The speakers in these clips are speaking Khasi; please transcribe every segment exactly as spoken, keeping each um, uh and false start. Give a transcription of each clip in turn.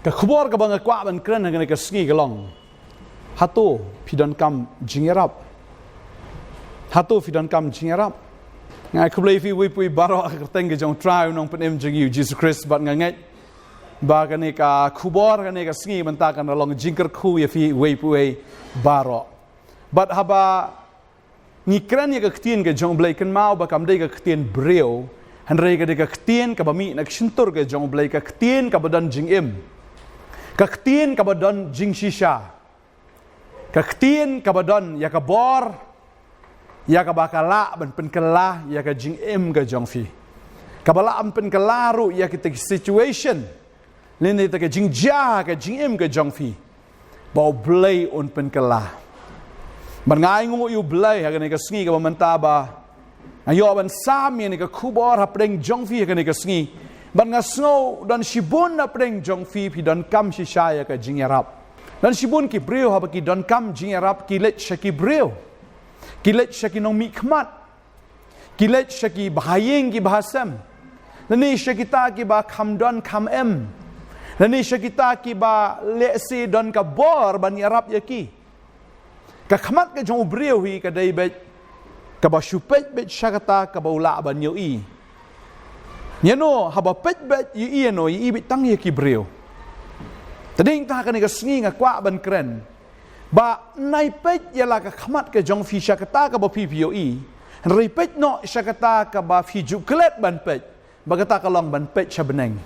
Ka khubor kaba nga kwah ban kren ha kane ka sngi ka long, hato phi donkam jingïarap? Hato phi donkam jingïarap? Nga ai khublei ïa phi uwei pa uwei baroh ha ka kyrteng ka jong U Trai U Nongpynim jong ngi U Jisu Khrist, bad nga ngeit ba kane ka khubor kane ka sngi mynta kan long jingkyrkhu ïa phi uwei pa uwei baroh. Bad haba ngi kren ïa ka ktien ka jong U Blei, kynmaw ba kam dei ka ktien briew, hynrei ka dei ka ktien kaba mih na ka shyntur ka jong U Blei, ka ktien kaba don jingim, ka ktien kaba don jingshisha, ka ktien kaba don ïa ka bor, ïa kaba ka lah ban pynkylla ïa ka jingim ka jong phi, kaba lah ban pynkylla ruh ïa kita ki situation, lane kita ki jingjia ka jingim ka jong phi, ba U Blei un pynkylla. Bad nga ainguh ïa U Blei ha kane ka sngi kaba mynta ba nga ïoh ban sam ïa kane ka khubor hapdeng jong phi ha kane ka sngi. Bad nga sngew don shibun hapdeng jong phi, phi donkam shisha ïa ka jingïarap. Don shibun ki briew haba ki donkam jingïarap ki leit sha ki briew, ki leit sha ki nongmihkhmat, ki leit sha ki bahaïing ki bahasem, lane sha kita kiba kham don kham em, lane sha kita kiba lehse don ka bor ban ïarap ïa ki. Ka khmat ka jong u briew hi ka dei beit kaba shu peit beit sha kata kaba u lah ban ïohi. Ïa no, haba peit beit ïohi ïa no, ïohi beit tang ïa ki briew. Te dei nangta kane ka sngi nga kwah ban kren ba nai peit ïa la ka khmat ka jong phi sha kata kaba phi phi ïohi, hynrei peit noh sha kata kaba phi ju klet ban peit, ba kata ka long ban peit sha bneng.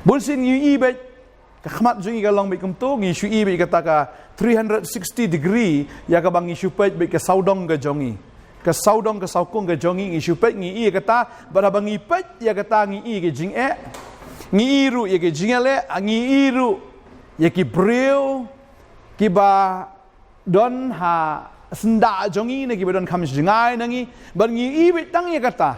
Bun sien ngi ïohi beit ka khmat jong ngi ka long beit kumto, ngi shu ïohi beit kata ka three hundred sixty degree ïa kaba ngi shu peit beit ka sawdong ka jong ngi, ka sawdong ka sawkung ka jong ngi, ngi shu peit ngi ïohi ïa kata. Bad haba ngi peit ïa kata ngi ïohi ïa ka jingeh, ngi ïohi ruh ïa ka jingïaleh, ngi ïohi ruh ïa ki briew kiba don ha syndah jong ngi ne kiba don kham jngai na ngi, bad ngi ïohi beit tang ïa kata.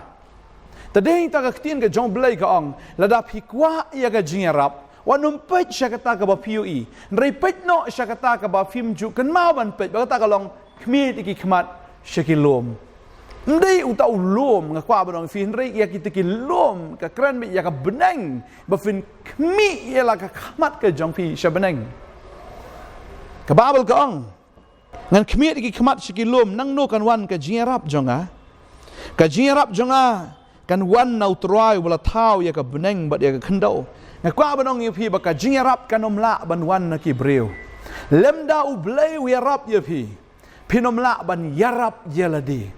Te dei nangta ka ktien ka jong u Blei ka ong, lada phi kwah ïa ka jingïarap, wat nym peit sha kata kaba phi ïohi, hynrei peit noh sha kata kaba phim ju kynmaw ban peit, ba kata ka long khmih ïa ki khmat sha ki lum. Ym dei uta u lum nga kwah ban ong ïa phi, hynrei ïa kita ki lum, ka kren beit ïa ka bneng, ba phin khmih ïa la ka khmat ka jong phi sha bneng. Ka Baibl ka ong, ngan khmih ïa ki khmat sha ki lum, nangno kan wan ka jingïarap jong nga? Ka jingïarap jong nga kan wan na U Trai uba la thaw ïa ka bneng bad ïa ka khyndew. Nga kwah ban ong ïa phi ba ka jingïarap kan ym lah ban wan na ki briew. Lymda U Blei u ïarap ïa phi, phin ym lah ban ïarap ïa lade.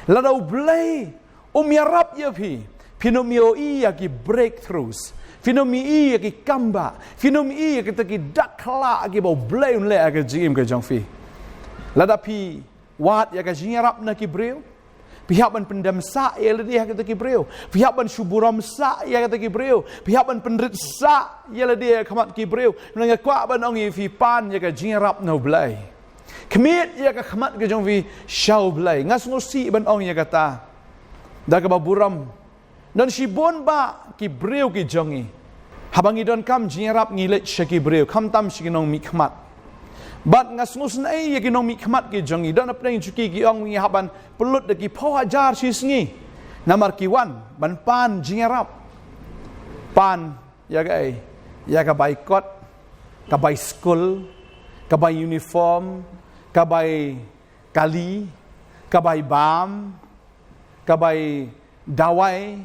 Lada U Blei um ïarap ïa phi, phin ym ïohi ïa ki breakthroughs, phin ym ïohi ïa ki comeback, phin ym ïohi ïa kita ki dak khlak kiba U Blei un leh ha ka jingim ka jong phi. Lada phi wad ïa ka jingïarap na ki briew, phi hap ban pyndem sah ïa lade ha kita ki briew, phi hap ban shu burom sah ïa kita ki briew, phi hap ban pynrit sah ïa lade ha khmat ki briew. Nga kwah ban ong ïa phi, pan ïa ka jingïarap na U Blei. Khmih ïa ka khmat ka jong phi sha U Blei. Nga sngewsih ban ong ïa kata da kaba burom. Don shibun bah ki briew ki jong ngi, haba ngi donkam jingïarap ngi leit sha ki briew, khamtam sha ki nongmihkhmat. Bad nga sngewsynei ïa ki nongmihkhmat ki jong ngi. Don hapdeng jong ki ki ong ngi hap ban pynlut da ki phew hajar shi sngi namar ki wan ban pan jingïarap. Pan ïa kaei? Ïa ka bai kot, ka bai skul, ka bai uniform, ka bai kali, ka bai bam, ka bai dawai,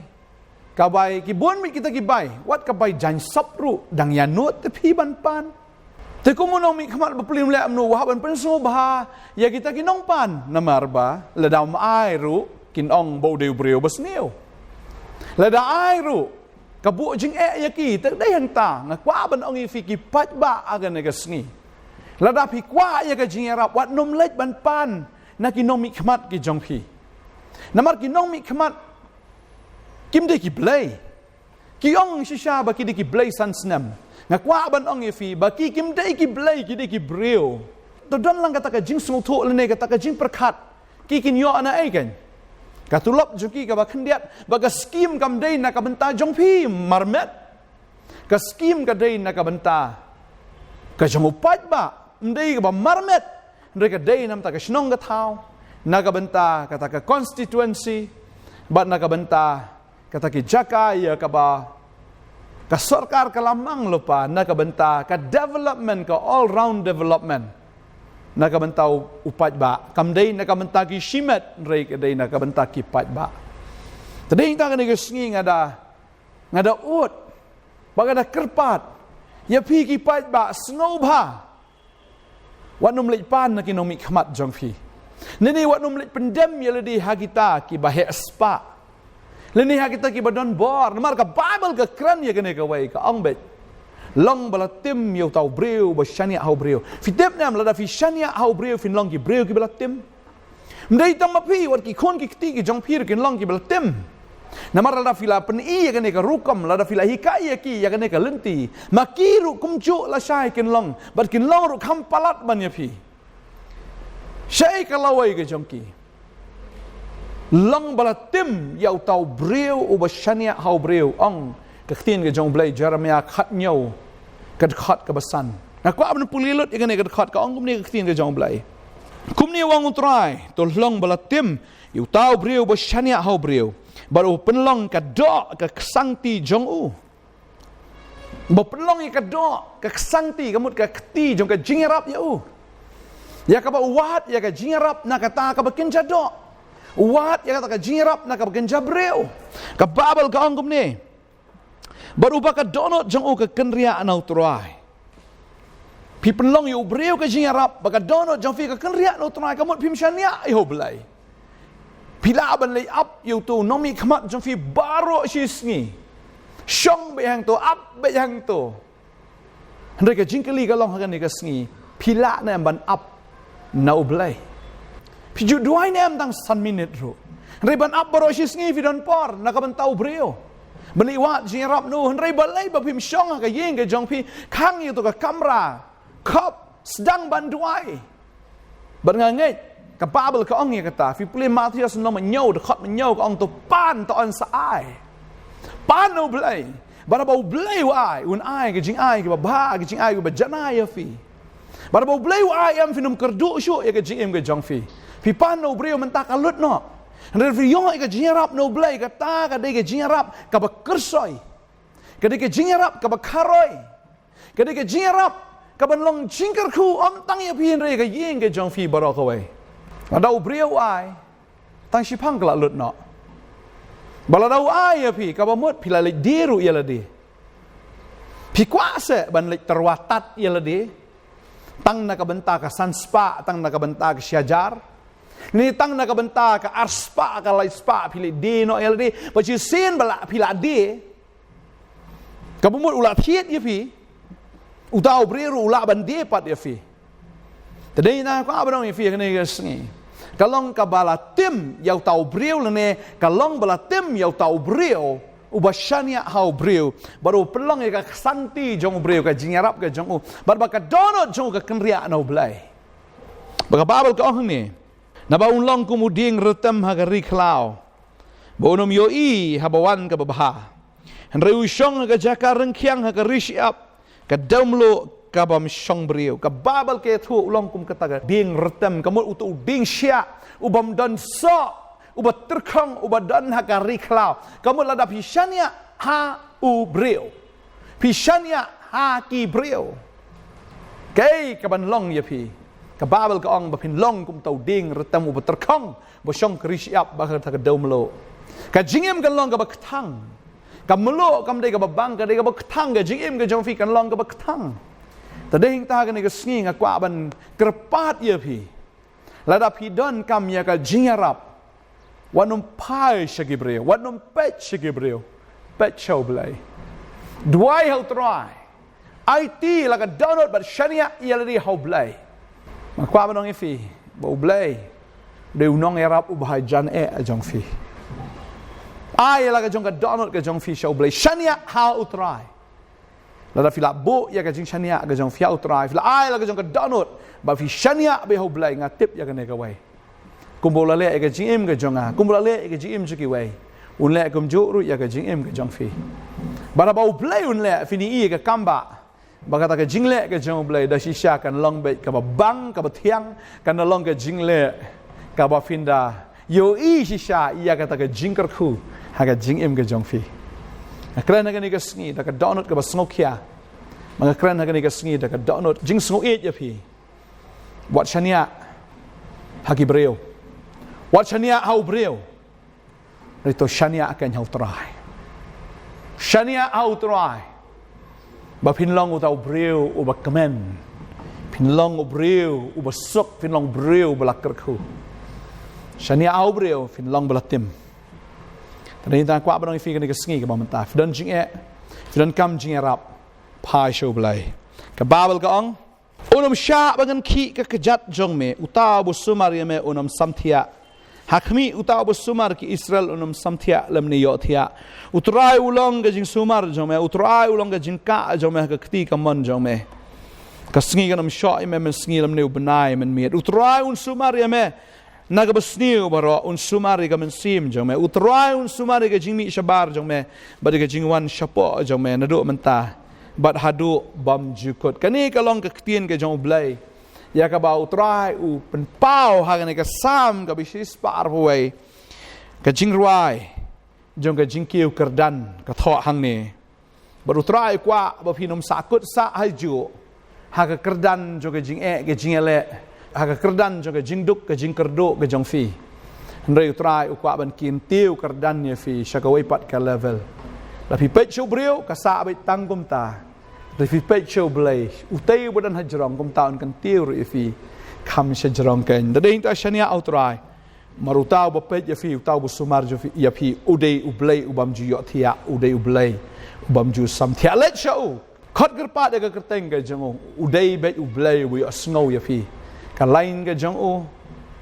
ka bai ki bun beit kita ki bai. Wat ka bai jaiñsop ruh dang ïanuid te phi ban pan. Te kum u nongmihkhmat ba plim leh kumno u hap ban pynsngewbha ïa kita ki nongpan? Namar ba lada um ai ruh kin ong ba u dei u briew ba sniew. Lada ai ruh ka buh jingeh ïa ki. Te dei hangta nga kwah ban ong ïa phi ki paidbah ha kane ka sngi, lada phi kwah ïa ka jingïarap, wat nym leit ban pan na ki nongmihkhmat ki jong phi. Namar ki nongmihkhmat kim dei ki blei. Ki ong shisha ba ki dei ki blei san snem. Nga kwah ban ong ïa phi ba ki kim dei ki blei, ki dei ki briew. To don lang kata ka jingsngewthuh lane kata ka jingpyrkhat. Ki kin ïoh na ei kan? Ka tulop jong ki kaba khyndiat, ba ka skim kam dei na ka bynta jong phi marmet. Ka skim ka dei na ka bynta ka jong u paidbah, ym dei kaba marmet. Hynrei ka dei na bynta ka shnong ka thaw, na ka bynta kata ka constituency, bad na ka bynta kata ki jaka ïa kaba Ka sorkar ka la mang lypa na ka bynta ka development, ka all round development, na ka bynta u paidbah. Kam dei na ka bynta ki shimet, hynrei ka dei na ka bynta ki paidbah. Te dei, hangta kane ka sngi nga da, nga da ud, ba nga da kyrpad ïa phi ki paidbah, sngewbha wat nym leit pan na ki nongmihkhmat jong phi. Lane wat nym leit pyndem ïa lade ha kita kiba heh spah, lane ha kita kiba don bor. Namar ka Baibl ka kren ïa kane kawei, ka ong beit, long ba la tim ïa uta u briew ba shaniah ha u briew. Phi tip ne em, lada phi shaniah ha u briew, phin long ki briew kiba la tim. Ym dei tang ma phi, wat ki khun ki kti ki jong phi ruh kin long kiba la tim. Namar lada phi la pyni ïa kane ka rukom, lada phi la hikai ïa ki ïa kane ka lynti, ma ki ruh kumjuh lashai kin long, bad kin long ruh kham palat ban ïa phi. Shaei ka lawei ka jong ki? Long ba la tim ïa uta u briew uba shaniah ha u briew, ong ka ktien ka jong u Blei, Jeremaïah khathynñiew, ka dkhot kaba san. Nga kwah ban pule lut ïa kane ka dkhot, ka ong kumne ka ktien ka jong u Blei. Kumne u ong u Trai, to long ba la tim ïa uta u briew uba shaniah ha u briew, bad uba pynlong ka doh ka ksangti jong u. Ba pynlong ïa ka doh ka ksangti, ka mut ka kti jong ka jingïarap ïa u, ïa kaba u wad ïa ka jingïarap na kata kaba kynja doh, u wad ïa kata ka jingïarap na kaba kynja briew. Ka Baibl ka ong kumne: Bad uba ka dohnud jong u ka kynriah na u Trai. Phi pynlong ïa u briew ka jingïarap, ba ka dohnud jong phi ka kynriah na u Trai, ka mut phim shaniah ïa u Blei. Phi lah ban leit ap ïa uto u nongmihkhmat jong phi baroh shi sngi. Shong beit hangto, ap beit hangto. Hynrei ka jingkylli ka long ha kane ka sngi, phi lah ne em ban ap na u Blei? Phi ju duwai ne em tang san minit ruh? Hynrei ban ap baroh shi sngi phi don por na ka bynta u briew, ban leit wad jingïarap na u. Hynrei balei ba phim shong ha ka ïing ka jong phi, khang ïa uto ka kamra, khop, sdang ban duwai? Bad nga ngeit ka Baibl ka ong ïa kata. Phi pule Mathaios lynnong hynñiew, dkhot hynñiew, ka ong, to pan, to yn sa ai. Pan na u Blei. Bad haba u Blei u ai, un ai ka jingai kaba bha, ka jingai kaba janai ïa phi. Bad haba u Blei u ai em, phin ym kyrduh shuh ïa ka jingim ka jong phi. Phi pan na u briew mynta ka lut noh. Hynrei phi ïoh ïa ka jingïarap na u Blei, kata ka dei ka jingïarap kaba kyrsoi. Ka dei ka jingïarap kaba kharoi. Ka dei ka jingïarap kaban long jingkyrkhu, ym tang ïa phi hynrei ïa ka ïing ka jong phi baroh kawei. Lada u briew u ai, tang shiphang ka la lut noh. Bad lada u ai ïa phi, kaba mut phi la leit die ruh ïa lade. Phi kwah seh ban leit tyrwa tad ïa lade, tang na ka bynta ka san spah, tang na ka bynta ka shi hajar, ne tang na ka bynta ka ar spah, ka lai spah, phi leit die noh ïa lade. Bad shisien ba la, phi la die, kaba mut u la thied ïa phi, uta u briew ruh u lah ban die pat ïa phi. Te dei na ka ba dang ïa phi ha kane ka sngi, ka long kaba la tim ïa uta u briew, lane ka long ba la tim ïa uta u briew uba shaniah ha u briew, bad u pynlong ïa ka ksangti jong u briew, ka jingïarap ka jong u, bad ba ka dohnud jong u ka kynriah na u Blei. Ba ka Baibl ka ong hangne: Naba un long kum u dieng rytem ha ka ri khlaw, ba un ym ïohi haba wan kaba bha, hynrei u shong ha ka jaka ryngkhiang ha ka ri shyiap, ka dewmluh kaba ym shong briew. Ka Baibl ka ïathuh u long kum kata ka dieng rytem, ka mut uto u dieng shiah ubym don soh, uba tyrkhong, uba don ha ka ri khlaw. Ka mut lada phi shaniah ha u briew, phi shaniah ha ki briew, kaei kaban long ïa phi? Ka Baibl ka ong ba phin long kum uto u dieng rytem uba tyrkhong, ba shong ka ri shyiap bad kata ka dewmluh. Ka jingim kan long kaba kthang. Ka mluh kam dei kaba bang, ka dei kaba kthang. Ka jingim ka jong phi kan long kaba kthang. Te dei hangta kane ka sngi nga kwah ban kyrpad ïa phi. Lada phi donkam ïa ka jingïarap, wat nym phai sha ki briew, wat nym peit sha ki briew, peit sha u Blei. Duwai ha u Trai. Aiti la ka dohnud bad shaniah ïa lade ha u Blei. Nga kwah ban ong ïa phi ba u Blei u dei u nongïarap uba hajan eh jong phi. Ai la ka jong ka dohnud ka jong phi sha u Blei, shaniah ha u Trai. Lada phi la buh ïa ka jingshaniah ka jong phi ha u Trai, phi la ai la ka jong ka dohnud ba phi shaniah beit ha u Blei, nga tip ïa kane kawei, kumba u la leh ïa ka jingim ka jong nga, kumba u la leh ïa ka jingim jong kiwei, un leh kumjuh ruh ïa ka jingim ka jong phi. Bad haba u Blei un leh, phin ïohi ïa ka kam ba, ba kata ka jingleh ka jong u Blei da shisha kan long beit kaba bang, kaba thiang, kan da long ka jingleh kaba phin da ïohi shisha ïa kata ka jingkyrkhu ha ka jingim ka jong phi. Nga kren ha kane ka sngi da ka dohnud kaba sngewkhia. Nga kren ha kane ka sngi da ka dohnud jingsngewieit ïa phi. Wat shaniah ha ki briew. Wat shaniah ha u briew. Hynrei to shaniah ha U Trai. Shaniah ha U Trai. Ba phin long uta u briew uba kmen. Phin long u briew uba suk, phin long u briew uba la kyrkhu. Shaniah ha u briew, phin long ba la tim. Te dei nangta kwah ban ong ïa phi kane ka sngi kaba mynta. Phi don jingeh, phi donkam jingïarap. Phai sha U Blei. Ka Baibl ka ong, un ym shah ban khih ka kjat jong me, uta uba sumar ïa me un ym samthiah. Ha khmih, uta uba sumar ki Israel un ym samthiah lymne ïohthiah. U Trai u long ka jingsumar jong me, U Trai u long ka jingkah jong me ha ka kti kamon jong me. Ka sngi kan ym shoh ïa me mynsngi lymne u bnai mynmiet. U Trai un sumar ïa me na kaba sniew baroh, un sumar ïa ka mynsiem jong me. U Trai un sumar ïa ka jingmih shabar jong me bad ïa ka jingwan shapoh jong me naduh mynta bad haduh bymjukut. Kane ka long ka ktien ka jong U Blei ïa kaba U Trai u pynpaw ha kane ka Salm kaba shispah arphew wei. Ka jingrwai jong ka jingkiew kyrdan ka thoh hangne. Bad U Trai u kwah ba phin ym sahkut sah hajuh ha ka kyrdan jong ka jingeh ka jingïaleh, ha ka kyrdan jong ka jingduk ka jingkyrduh ka jong phi. Hynrei U Trai u kwah ban kyntiew kyrdan ïa phi sha kawei pat ka level. Lada phi peit sha u briew ka sah beit tang kumta. Lada phi peit sha U Blei, utei uba don hajrong kumta un kyntiew ruh ïa phi kham shajrong kein. Te dei nangta shaniah ha U Trai. Namar uta uba peit ïa phi, uta uba sumar jong phi, ïa phi, u dei U Blei u bymju ïohthiah, u dei U Blei u bymju samthiah. Leit sha u. Khot kyrpad ïa ka kyrteng ka jong u. U dei beit U Blei uba ïohsngew ïa phi. Ka line ka jong u,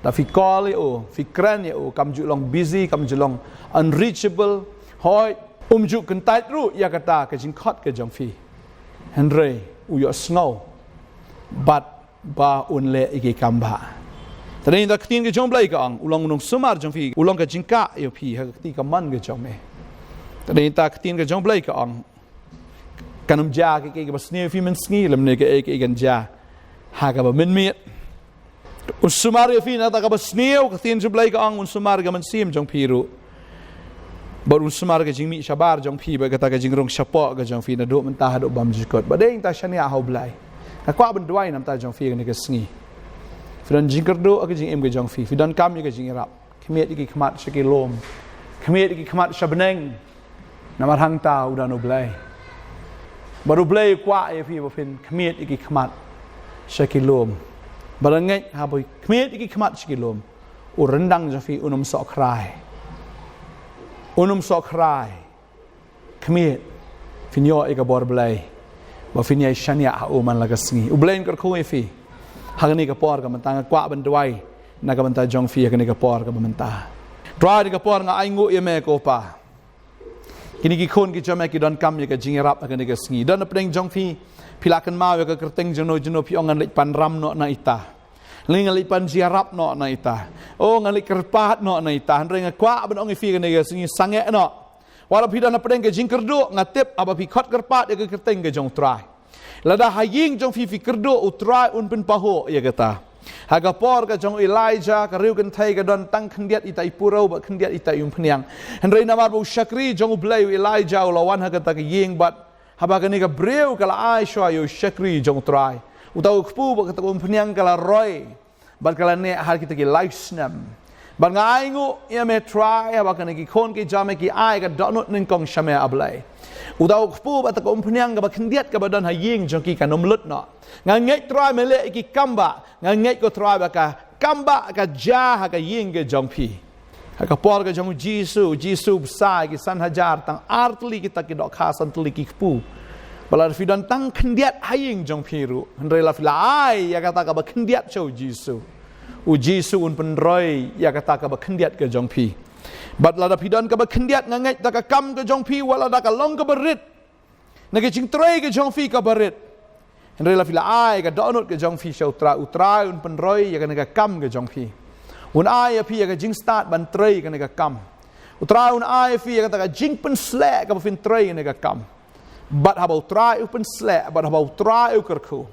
lada phi call ïa u, phi kren ïa u, kam ju long busy, kam ju long unreachable. Hooid, um ju kyntait ruh ïa kata ka jingkhot ka jong phi. Hynrei u ïohsngew. Bad ba un leh ïa ki kam ba. Te dei nangta ka ktien ka jong U Blei ka ong, u long u nongsumar jong phi, u long ka jingkah ïa phi ha ka kti kamon ka jong me. Te dei nangta ka ktien ka jong U Blei ka ong, kan ym jia kaei kaei kaba sniew ïa phi mynsngi lymne kaei kaei kan jia ha kaba mynmiet. Un sumar ïa phi na kata kaba sniew, ka ktien jong U Blei ka ong, un sumar ïa ka mynsiem jong phi ruh. Bad un sumar ïa ka jingmih shabar jong phi bad kata ka jingrung shapoh ka jong phi naduh mynta haduh bymjukut. Bad dei nangta shaniah ha U Blei. Nga kwah ban duwai namar jong phi kane ka sngi. Phi don jingkyrduh ha ka jingim ka jong phi. Phi donkam ïa ka jingïarap. Khmied ïa ki khmat sha ki lum. Khmied ïa ki khmat sha bneng. Namar hangta u don U Blei. Bad U Blei u kwah ïa phi ba phin khmied ïa ki khmat sha ki lum. Bad nga ngeit haba khmied ïa ki khmat sha ki lum, u ryndang jong phi un ym sohkhrai. Un ym sohkhrai. Khmied. Phin ïoh ïa ka bor Blei. Ba phin ïai shaniah ha u man la ka sngi. U Blei un kyrkhu ïa phi. Ha kane ka por ka mynta nga kwah ban duwai na ka bynta jong phi ha kane ka por ka mynta. Trai, ha kane ka por nga ainguh ïa me ko Pa. Kine ki khun ki jong me ki donkam ïa ka jingïarap ha kane ka sngi. Don na pdeng jong phi, phi la kynmaw ïa ka kyrteng jong no jong no, phi ong ngan leit pan ram noh na ita. Lane ngan leit pan jingïarap noh na ita. Oh, ngan leit kyrpad noh na ita. Hynrei nga kwah ban ong ïa phi kane ka sngi, sangeh noh. Wat la phi don na pdeng ka jingkyrduh, nga tip haba phi khot kyrpad ïa ka kyrteng ka jong U Trai. Lada ha ïing jong phi phi kyrduh, U Trai un pynpahuh ïa kata. Ha ka por ka jong u Elijah, ka riew kynthei ka don tang khyndiat ita i puro bad khyndiat ita i umphniang. Hynrei namar ba u shakri jong U Blei u Elijah u la wan ha kata ka ïing bad haba kane ka briew ka la ai shuwa ïa u shakri jong U Trai, uta u kpu bad kata ka umphniang ka la roi. Bad ka la neh ha kita ki lai snem. Bad nga ainguh ïa me Trai, haba kane ki khun ki jong me ki ai ka dohnud nyngkong sha me A Blei, uta u kpu bad kata ka umphniang kaba khyndiat kaba don ha ïing jong ki kan ym lut noh. Nga ngeit Trai me leh ïa ki kam ba, nga ngeit ko Trai ba ka kam ba ka jia ha ka ïing ka jong phi. Ha ka por ka jong u Jisu, u Jisu u bsa ïa ki san hajar tang ar tylli kita ki dohkha san tylli ki kpu. Bad lada phi don tang khyndiat ha ïing jong phi ruh, hynrei lada phi la ai ïa kata kaba khyndiat sha u Jisu, u Jisu un pynroi ïa kata kaba khyndiat ka jong phi. Bad lada phi don kaba khyndiat, nga ngeit da ka kam ka jong phi, wat lada ka long kaba rit, na ka jingtrei ka jong phi kaba rit, hynrei lada phi la ai ka dohnud ka jong phi sha U Trai, U Trai un pynroi ïa kane ka kam ka jong phi. Un ai ïa phi ïa ka jingstad ban trei kane ka kam. U Trai un ai ïa phi ïa kata ka jingpynsleh kaba phin trei kane ka kam. Bad haba U Trai u pynsleh, bad haba U Trai u kyrkhu,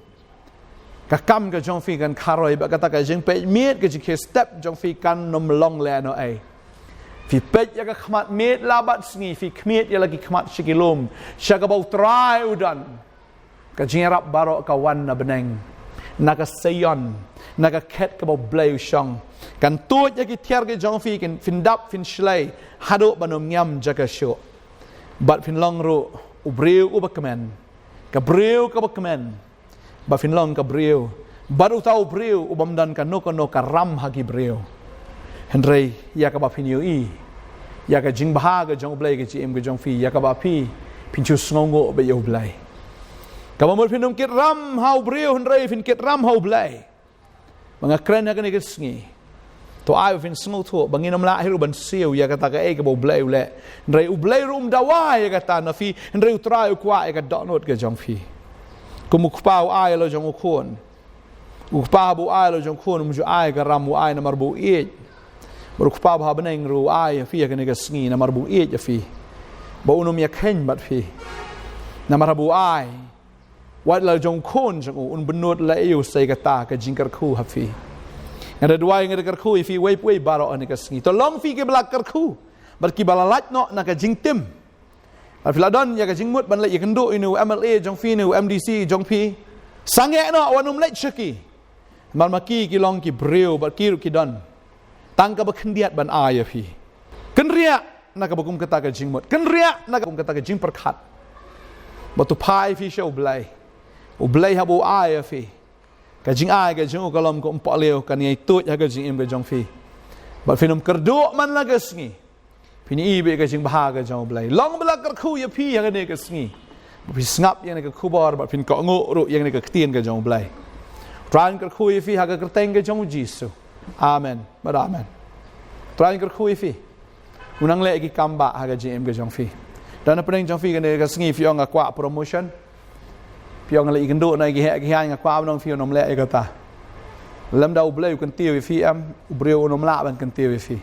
ka kam ka jong phi kan kharoi, bad kata ka jingpeit miet, ka jingkhie step jong phi kan ym long lehnohei. Phi peit ïa ka khmat miet la bad sngi, phi khmied ïa la ki khmat sha ki lum, sha kaba U Trai u don. Ka jingïarap baroh ka wan na bneng, na ka Seion, na ka khet kaba U Blei u shong. Kan tuid ïa ki tiar ki jong phi, kin, phin dap, phin shlei, haduh ban ym ngiam jaka shuh. Bad phin long ruh u briew uba kmen, ka briew kaba kmen. Bad phin long ka briew, bad uta u briew u bym don kano kano ka ram ha ki briew. Hynrei ïa kaba phin ïohi ïa ka jingbha ka jong U Blei, ka jingim ka jong phi, ïa kaba phi, phin shu sngewnguh beit ïa U Blei. Kaba mut phin ym kit ram ha u briew, hynrei phin kit ram ha U Blei. Ba nga kren ha kane ka sngi, to ai ba phin sngewthuh ba ngin ym lah hi ruh ban siew ïa kata kaei kaba U Blei u leh. Hynrei U Blei ruh um dawa ïa kata na phi, hynrei U Trai u kwah ïa ka dohnud ka jong phi. Kum u kpa u ai la jong u khun. U kpa ba u ai la jong u khun, um ju ai ka ram, u ai namar ba u ïeit. Bad u Kpa ba ha bneng ruh u ai ïa phi ha kane ka sngi namar ba u ïeit ïa phi, ba un ym ïakheiñ bad phi. Namar ba u ai wat la jong u khun jong u, un bynnud la ïa u sei kata ka jingkyrkhu ha phi. Nga da duwai, nga da kyrkhu ïa phi uwei pa uwei baroh ha kane ka sngi. To long phi kiba la kyrkhu bad kiba la lait noh na ka jingtim. Bad phi la don ïa ka jingmut ban leit ïakynduh ïa une u M L A jong phi, une u M D C jong phi, sangeh noh, wat nym leit sha ki. Namar ma ki ki long ki briew bad ki ruh ki don tang kaba khyndiat ban ai ïa phi. Kynriah na kaba kum kata ka jingmut, kynriah na kaba kum kata ka jingpyrkhat. Ba to phai phi sha U Blei. U Blei haba u ai ïa phi, ka jingai ka jong u ka long kum u pohliew, kan ïai tuid ha ka jingim ka jong phi. Bad phin ym kyrduh man la ka sngi. Phin ïohi beit ka jingbha ka jong U Blei. Long ba la kyrkhu ïa phi ha kane ka sngi, ba phi sngap ïa kane ka khubor bad phin kohnguh ruh ïa kane ka ktien ka jong U Blei. Trai un kyrkhu ïa phi ha ka kyrteng ka jong U Jisu. Amen bad amen. Trai un kyrkhu ïa phi. Un nang leh ki kam bah ha ka jingim ka jong phi. Da na pdeng jong phi kane ka sngi phi ong nga kwah promotion. Phi ong nga leit ïakynduh noh ïa ki heh ki haiñ, nga kwah ban ong ïa phi un ym leh ïa kata. Lymda U Blei u kyntiew ïa phi em, u briew un ym lah ban kyntiew ïa phi.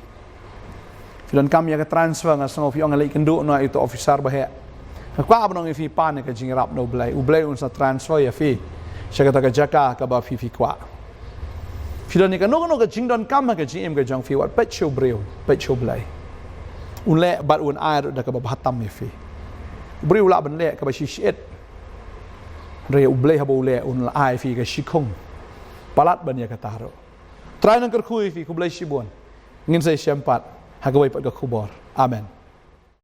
Phi donkam ïa ka transfer, nga sngew phi ong nga leit ïakynduh noh ïa uto u officer ba heh. Nga kwah ban ong ïa phi, pan ïa ka jingïarap na U Blei. U Blei un sa transfer ïa phi sha kata ka jaka kaba phi phi kwah. Phi don ïa kano kano ka jingdonkam ha ka jingim ka jong phi, wat peit sha u briew, peit sha U Blei. Un leh bad un ai ruh da kaba bha tam ïa phi. U briew u lah ban leh kaba shi shi-it. Hynrei U Blei haba u leh un ai ïa phi ka shikhong palat ban ïa kata ruh. Trai un nang kyrkhu ïa phi, khublei shibun. Ngin sa ïashem pat ha kawei pat ka khubor. Amen.